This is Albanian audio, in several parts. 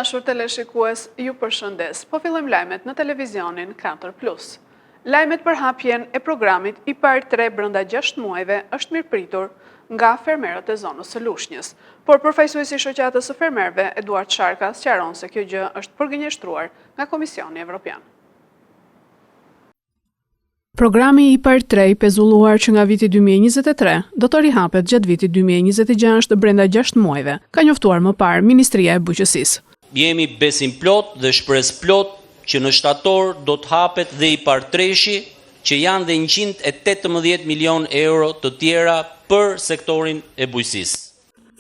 dashur teleshikues, ju përshëndes. Po fillojmë lajmet në televizionin 4 Plus. Lajmet për hapjen e programit IPARD 3 brenda 6 muajve është mirëpritur nga fermerët e zonës së Lushnjës. Por përfaqësuesi i shoqatës së fermerëve, Eduard Sharka, sqaron se kjo gjë është përgënjeshtruar nga Komisioni Evropian. Programi IPARD 3 i pezulluar që nga viti 2023 do të rihapet gjatë vitit 2026 brenda 6 muajve, ka njoftuar më parë Ministria e Bujqësisë. Jemi besimplotë dhe shpresëplotë që në shtator do të hapet dhe IPARD treshi, që janë dhe 118 milionë euro të tjera për sektorin e bujqësisë.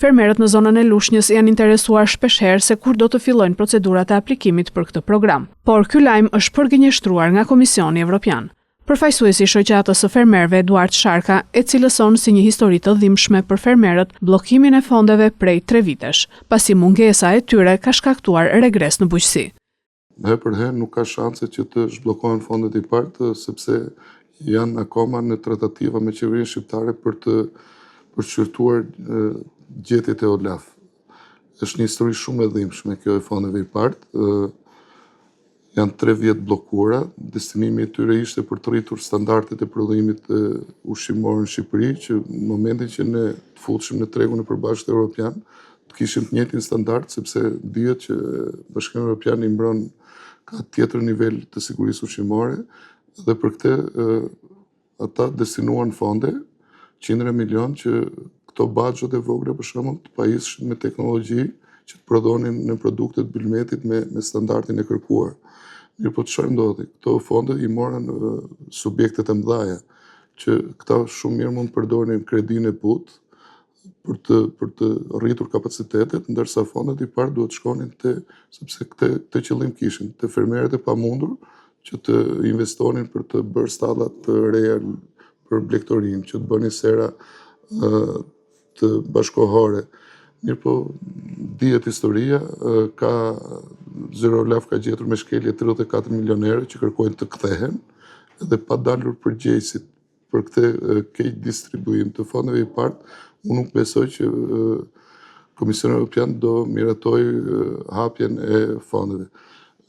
Fermerët në zonën e Lushnjës janë interesuar shpeshherë se kur do të fillojnë procedurat e aplikimit për këtë program. Por ky lajm është përgënjeshtruar nga Komisioni Evropian. Përfaqësuesi i Shoqatës së Fermerëve Eduard Sharka e cilëson si një histori të dhimbshme për fermerët bllokimin e fondeve prej tre vitesh, pasi mungesa e tyre ka shkaktuar regres në bujqësi. Herë për herë nuk ka shanse që të zhbllokohen fondet IPARD, sepse janë akoma në tratativa me qeverinë shqiptare për të për të shqyrtuar gjetjet e OLAF. Është një histori shumë e dhimbshme kjo e fondeve IPARD. Janë 3 vjet bllokuara, destinimi i tyre ishte për të rritur standardet e prodhimit ushqimor në Shqipëri, që në momentin që ne të futeshim në tregun e përbashkët evropian, të kishim të njëjtin standard, sepse dihet që Bashkimi Evropian i mbron ka tjetër nivel të sigurisë ushqimore dhe për këtë Ata destinuan fonde, qindra milion që këto baxhot e vogla për shembull të pajiseshin me teknologji që të prodhonin në produktet bulmetit me, me standardin e kërkuar. Mirëpo çfarë ndodhi? Këto fonde i morën subjektet e mëdhaja, që këta shumë mirë mund të përdornin kredinë e butë për të për të rritur kapacitetet, ndërsa fondet IPARD duhet të shkonin te sepse këtë këtë qëllim kishin, te fermerët e pamundur që të investonin për të bërë stalla të reja për blegtorinë, që të bënin sera të bashkohore. Mirëpo, dihet historia, ka zyra OLAF ka gjetur me shkelje 34 milion euro që kërkojnë të kthehen dhe pa dalur përgjegjësit për këtë keqdistribuim të fondeve IPARD, unë nuk besoj që Komisioni Evropian do miratojë hapjen e fondeve.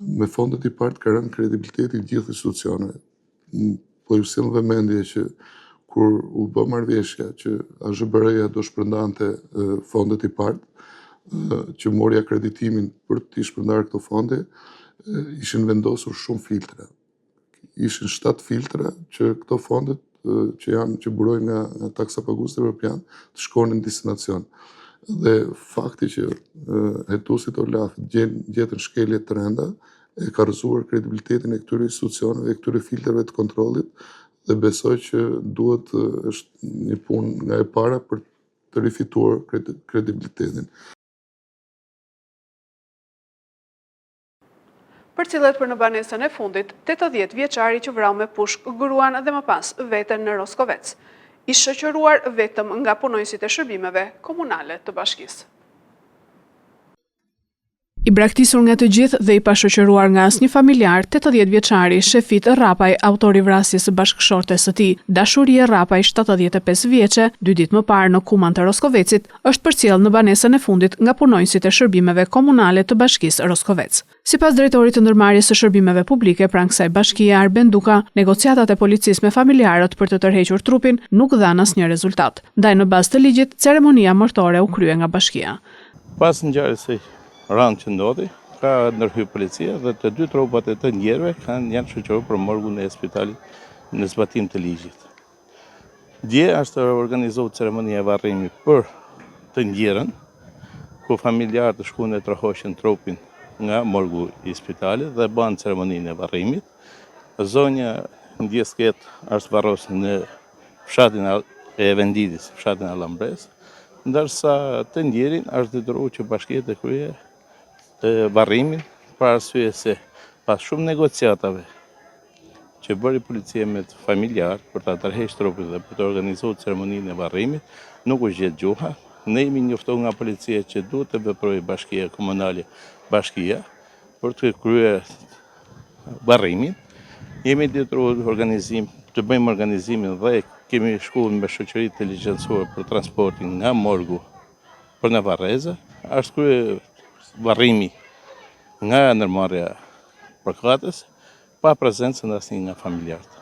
Me fondet IPARD ka rënë kredibiliteti i gjithë institucioneve. Po ju sjell në vëmendje që kur u bë marrëveshja që AZHBR-ja do shpërndante fondet IPARD, që mori akreditimin për të shpërndarë këto fonde, ishin vendosur shumë filtra. ishin 7 filtra që këto fondet që janë që burojnë nga nga taksapaguesit evropian të shkonin në destinacion. Dhe fakti që hetuesit e OLAF-it gjen gjetën shkelje të rënda e ka rrëzuar kredibilitetin e këtyre institucioneve, e këtyre filtrave të kontrollit dhe besoj që duhet është një punë nga e para për të rifituar kredibilitetin. Përcillet për në banesën e fundit, 80 vjeçari që vrau me pushkë gruan dhe më pas veten në Roskovec, i shoqëruar vetëm nga punonjësit e shërbimeve komunale të bashkisë. I braktisur nga të gjithë dhe i pashoqëruar nga asnjë familjar, 80 vjeçari Shefit Rrapaj, autor i vrasjes së bashkëshortes së tij, Dashurie Rrapaj, 75 vjeçe, dy ditë më parë në Kuman të Roskovecit, është përcjellë në banesën e fundit nga punonjësit e shërbimeve komunale të Bashkisë Roskovec. Sipas drejtorit të Ndërmarrjes së Shërbimeve Publike pranë kësaj bashkie, Arben Duka, negociatat e policisë me familjarët për të tërhequr trupin nuk dhanë asnjë rezultat. Ndaj në bazë të ligjit, ceremonia mortore u krye nga bashkia. Pas ngjarjes së rëndë që ndodhi, ka ndërhyrë policia dhe të dy trupat e të ndjerëve kanë janë shoqëruar për morgun e spitalit në zbatim të ligjit. Dje është organizuar ceremonia e varrimit për të ndjerën, ku familjarët shkuan e tërhoqën trupin nga morgu i spitalit dhe bënë ceremoninë e varrimit. Zonja ndjesë ketë është varros në fshatin e Vendidis, fshatin e Allambres, ndërsa të ndjerin është detyruar që bashkia të kryejë varrimin për arsye se pas shumë negociatave që bëri policia me familjarët për ta tërhequr trupin dhe për të organizuar ceremoninë e varrimit, nuk u gjet gjuha. Ne jemi njoftuar nga policia që duhet të veprojë bashkia komunale, bashkia për të kryer varrimin. Jemi detyruar organizim, të bëjmë organizimin dhe kemi shkuar me shoqëri të licencuar për transportin nga morgu për në varreza. Është kryer varrimi. Nga ndërmarrja përkatëse, pa prezencën e asnjë nga familjarët.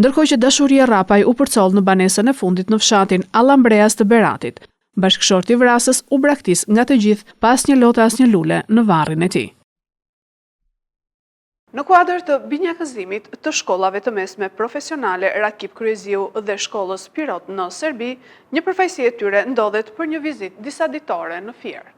Ndërkohë që Dashurie Rrapaj u përcoll në banesën e fundit në fshatin Allambreas të Beratit, bashkëshorti vrasës u braktis nga të gjithë pa asnjë lot e asnjë lule në varrin e tij. Në kuadër të binjakëzimit të shkollave të mesme profesionale Rakip Kryeziu dhe shkollës Pirot në Serbi, një përfaqësi e tyre ndodhet për një vizitë disaditore në Fier.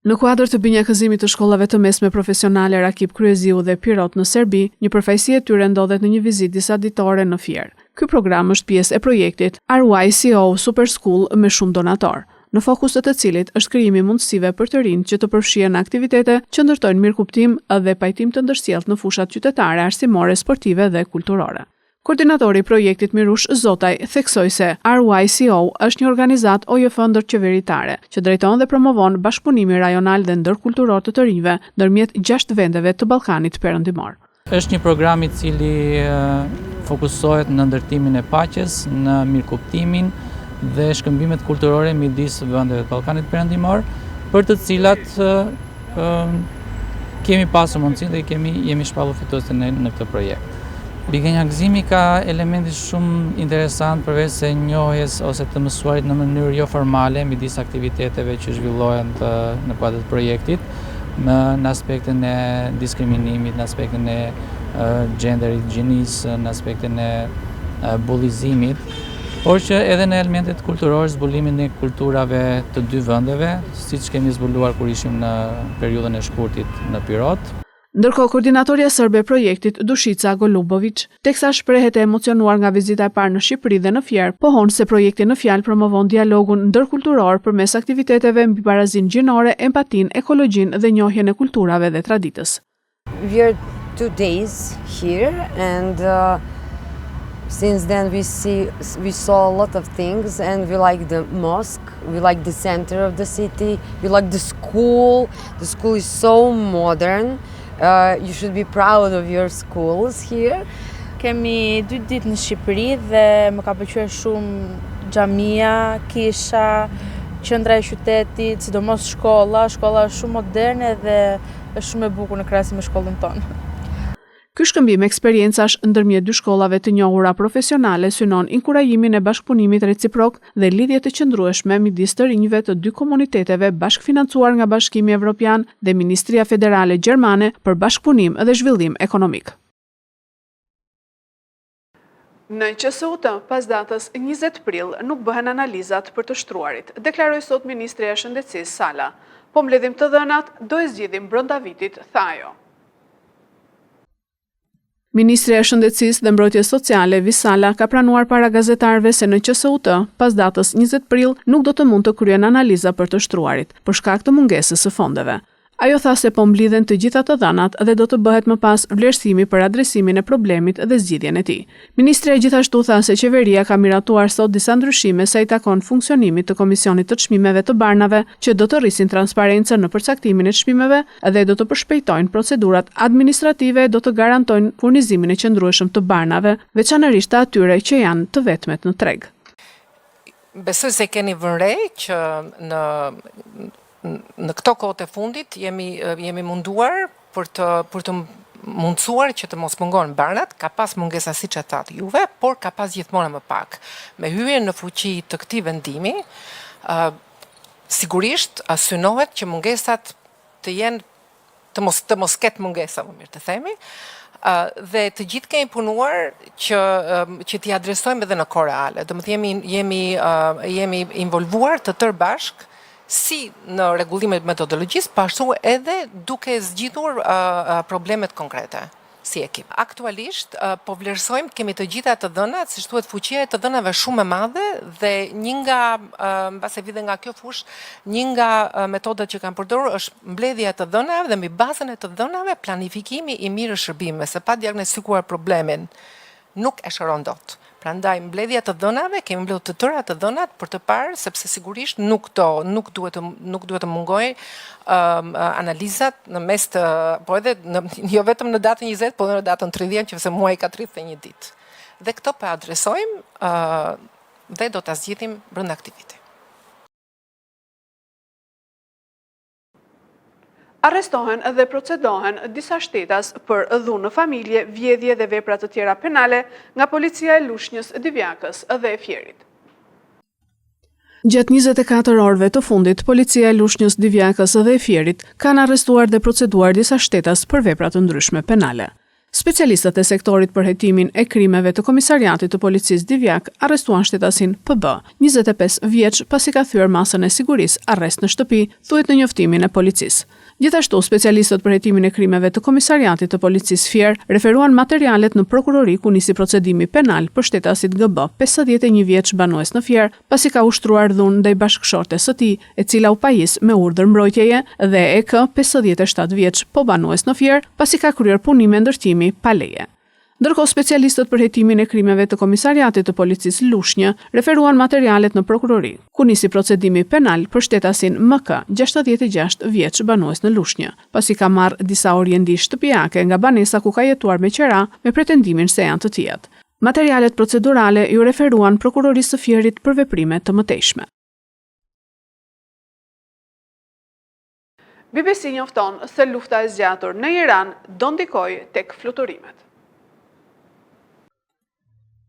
Në kuadër të binjakëzimit të shkollave të mesme profesionale Rakip Kryeziu dhe Pirot në Serbi, një përfaqësi e tyre ndodhet në një vizitë disaditore në Fier. Ky program është pjesë e projektit RYCO Super School me shumë donatorë, në fokus të të cilit është krijimi i mundësive për të rinjtë që të përfshihen në aktivitete që ndërtojnë mirëkuptim dhe pajtim të ndërsjelltë në fushat qytetare, arsimore, sportive dhe kulturore. Koordinatori i projektit Mirush Zotaj theksoi se RYCO është një organizatë OJF ndërqeveritare, që drejton dhe promovon bashkëpunimin rajonal dhe ndërkulturor të të rinjve ndërmjet gjashtë vendeve të Ballkanit Perëndimor. Është një program i cili fokusohet në ndërtimin e paqes, në mirëkuptimin dhe shkëmbimet kulturore midis vendeve të Ballkanit Perëndimor, për të cilat kemi pasur mundësinë dhe kemi jemi shpallur fitues në në këtë projekt. Binjakëzimi ka elementin shumë interesant përveç se njohjes ose të mësuarit në mënyrë jo formale midis aktiviteteve që zhvillohen të, në kuadër të projektit, në, në aspektin e diskriminimit, në aspektin e gjenderit, gjinisë, në aspektin e bullizimit, por që edhe në elementet kulturore, zbulimin e kulturave të dy vendeve, siç kemi zbuluar kur ishim në periudhën e shkurtit në Pirot. Ndërkohë, koordinatorja sërbe e projektit, Dushica Goluboviq, teksa shprehet e emocionuar nga vizita e parë në Shqipëri dhe në Fier, pohon se projekti në fjalë promovon dialogun ndërkulturor përmes aktiviteteve mbi barazinë gjinore, empatinë, ekologjinë dhe njohjen e kulturave dhe traditës. We are two days here and uh, since then we see we saw a lot of things and we like the mosque we like the center of the city we like the school the school is so modern uh, you should be proud of your schools here Kemi dy ditë në Shqipëri dhe më ka pëlqyer shumë xhamia, kisha, qendra e qytetit, sidomos shkolla. Shkolla është shumë moderne dhe është shumë e bukur në krahasim me shkollën tonë. Ky shkëmbim eksperiencash ndërmjet dy shkollave të njohura profesionale synon inkurajimin e bashkëpunimit reciprok dhe lidhje të qëndrueshme midis të rinjve të dy komuniteteve bashkëfinancuar nga Bashkimi Evropian dhe Ministria Federale Gjermane për Bashkëpunim dhe Zhvillim Ekonomik. Në QSUT, pas datës 20 prill, nuk bëhen analizat për të shtruarit, deklaroi sot Ministrja e Shëndetësisë Sala. Po mbledhim të dhënat, do e zgjidhim brenda vitit, tha ajo. Ministrja e Shëndetësisë dhe Mbrojtjes Sociale, Evis Sala, ka pranuar para gazetarëve se në QSUT, pas datës 20 prill, nuk do të mund të kryhen analiza për të shtruarit, për shkak të mungesës së fondeve. Ajo tha se po mblidhen të gjitha të dhënat dhe do të bëhet më pas vlerësimi për adresimin e problemit dhe zgjidhjen e tij. Ministrja gjithashtu tha se qeveria ka miratuar sot disa ndryshime sa i takon funksionimit të Komisionit të Çmimeve të Barnave që do të rrisin transparencën në përcaktimin e çmimeve dhe do të përshpejtojnë procedurat administrative e do të garantojnë furnizimin e qëndrueshëm të barnave, veçanërisht të atyre që janë të vetmet në treg. Besoj se keni vënë re që në në këto kohët e fundit jemi jemi munduar për të për të mundësuar që të mos mungon barnat, ka pas mungesa siç e thatë juve, por ka pas gjithmonë më pak. Me hyrjen në fuqi të këtij vendimi, ë sigurisht synohet që mungesat të jenë të mos të mos ketë mungesa, më mirë të themi. Dhe të gjithë kemi punuar që që t'i adresojmë edhe në kohë reale. Domethënë jemi jemi jemi involvuar të tërë bashkë si në rregullimet metodologjisë, po ashtu edhe duke zgjidhur problemet konkrete si ekip. Aktualisht po vlerësojmë, kemi të gjitha të dhënat, siç thuhet fuqia e të dhënave shumë e madhe dhe një nga mbase vjen dhe nga kjo fushë, një nga metodat që kam përdorur është mbledhja e të dhënave dhe mbi bazën e të dhënave planifikimi i mirë i shërbimeve, se pa diagnostikuar problemin nuk e shëron dot. Prandaj mbledhja e të dhënave, kemi mbledhur të tëra të dhënat për të parë sepse sigurisht nuk do nuk duhet të nuk duhet të mungojë um, analizat në mes të po edhe në, jo vetëm në datën 20, po edhe në datën 30, qofse muaji ka 31 ditë. Dhe këto po adresojmë uh, dhe do ta zgjidhim brenda këtij viti. Arrestohen dhe procedohen disa shtetas për dhunë në familje, vjedhje dhe vepra të tjera penale nga policia e Lushnjës, Divjakës dhe e Fierit. Gjatë 24 orëve të fundit, policia e Lushnjës, Divjakës dhe e Fierit kanë arrestuar dhe proceduar disa shtetas për vepra të ndryshme penale. Specialistët e sektorit për hetimin e krimeve të Komisariatit të Policisë Divjakë arrestuan shtetasin PB, 25 vjeç, pasi ka thyer masën e sigurisë arrest në shtëpi, thuhet në njoftimin e policisë. Gjithashtu, specialistët për hetimin e krimeve të Komisariatit të Policisë Fier referuan materialet në prokurori ku nisi procedimi penal për shtetasit GB, 51 vjeç, banues në Fier, pasi ka ushtruar dhunë ndaj bashkëshortes së tij, e cila u pajis me urdhër mbrojtjeje, dhe EK, 57 vjeç, po banues në Fier, pasi ka kryer punime ndërtimi pa leje. Ndërkohë, specialistët për hetimin e krimeve të Komisariatit të Policisë Lushnjë referuan materialet në prokurori, ku nisi procedimi penal për shtetasin MK, 66 vjeç, banues në Lushnjë, pasi ka marrë disa oriendi shtëpiake nga banesa ku ka jetuar me qera me pretendimin se janë të tijat. Materialet procedurale iu referuan Prokurorisë së Fierit për veprime të mëtejshme. BBC njofton se lufta e zgjatur në Iran do ndikojë tek fluturimet.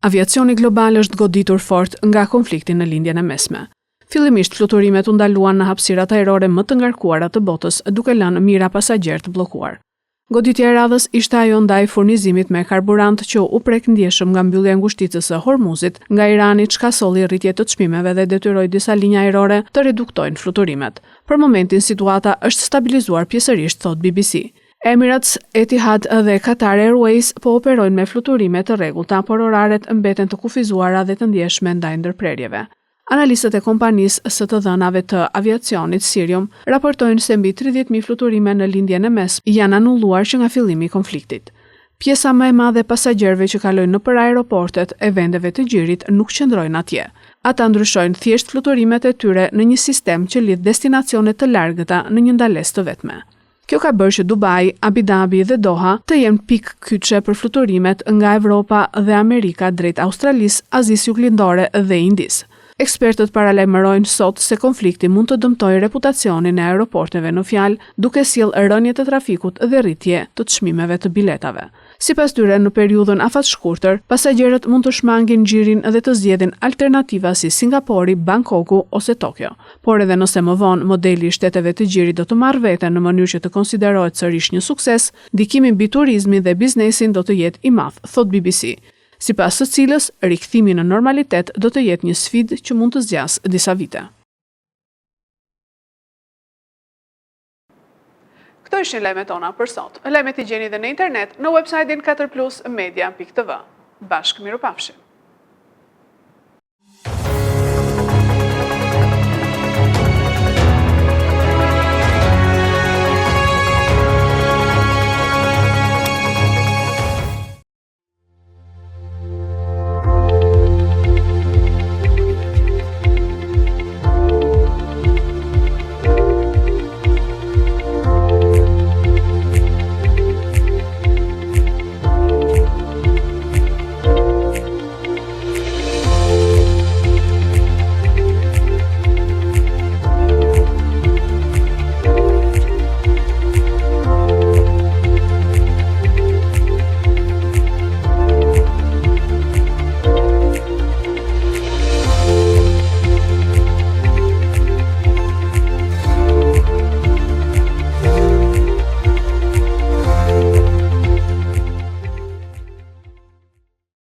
Aviacioni global është goditur fort nga konflikti në Lindjen e Mesme. Fillimisht fluturimet u ndaluan në hapësirat ajrore më të ngarkuara të botës, duke lënë mijëra pasagjerë të bllokuar. Goditja e radhës ishte ajo ndaj furnizimit me karburant që u prek ndjeshëm nga mbyllja e ngushticës së Hormuzit nga Irani, çka solli rritje të çmimeve dhe detyroi disa linja ajrore të reduktojnë fluturimet. Për momentin situata është stabilizuar pjesërisht, thotë BBC. Emirates, Etihad dhe Qatar Airways po operojnë me fluturime të rregullta, por oraret mbeten të kufizuara dhe të ndjeshme ndaj ndërprerjeve. Analistët e kompanisë së të dhënave të aviacionit Cirium raportojnë se mbi 30.000 fluturime në Lindjen e Mesme janë anulluar që nga fillimi i konfliktit. Pjesa më e madhe e pasagjerëve që kalojnë nëpër aeroportet e vendeve të gjirit nuk qëndrojnë atje. Ata ndryshojnë thjesht fluturimet e tyre në një sistem që lidh destinacione të largëta në një ndalesë të vetme. Kjo ka bërë që Dubai, Abu Dhabi dhe Doha të jenë pikë kyçe për fluturimet nga Evropa dhe Amerika drejt Australisë, Azisë Juglindore dhe Indisë. Ekspertët paralajmërojnë sot se konflikti mund të dëmtojë reputacionin e aeroporteve në fjalë, duke sjellë rënie të trafikut dhe rritje të çmimeve të biletave. Sipas tyre, në periudhën afatshkurtër, pasagjerët mund të shmangin gjirin dhe të zgjedhin alternativa si Singapori, Bangkoku ose Tokio. Por edhe nëse më vonë modeli i shteteve të gjirit do të marrë veten në mënyrë që të konsiderohet sërish një sukses, ndikimi mbi turizmin dhe biznesin do të jetë i madh, thotë BBC, sipas së cilës rikthimi në normalitet do të jetë një sfidë që mund të zgjasë disa vite. Këto ishin lajmet tona për sot. Lajmet i gjeni dhe në internet në website-in 4plusmedia.tv. Bashkë mirupafshim!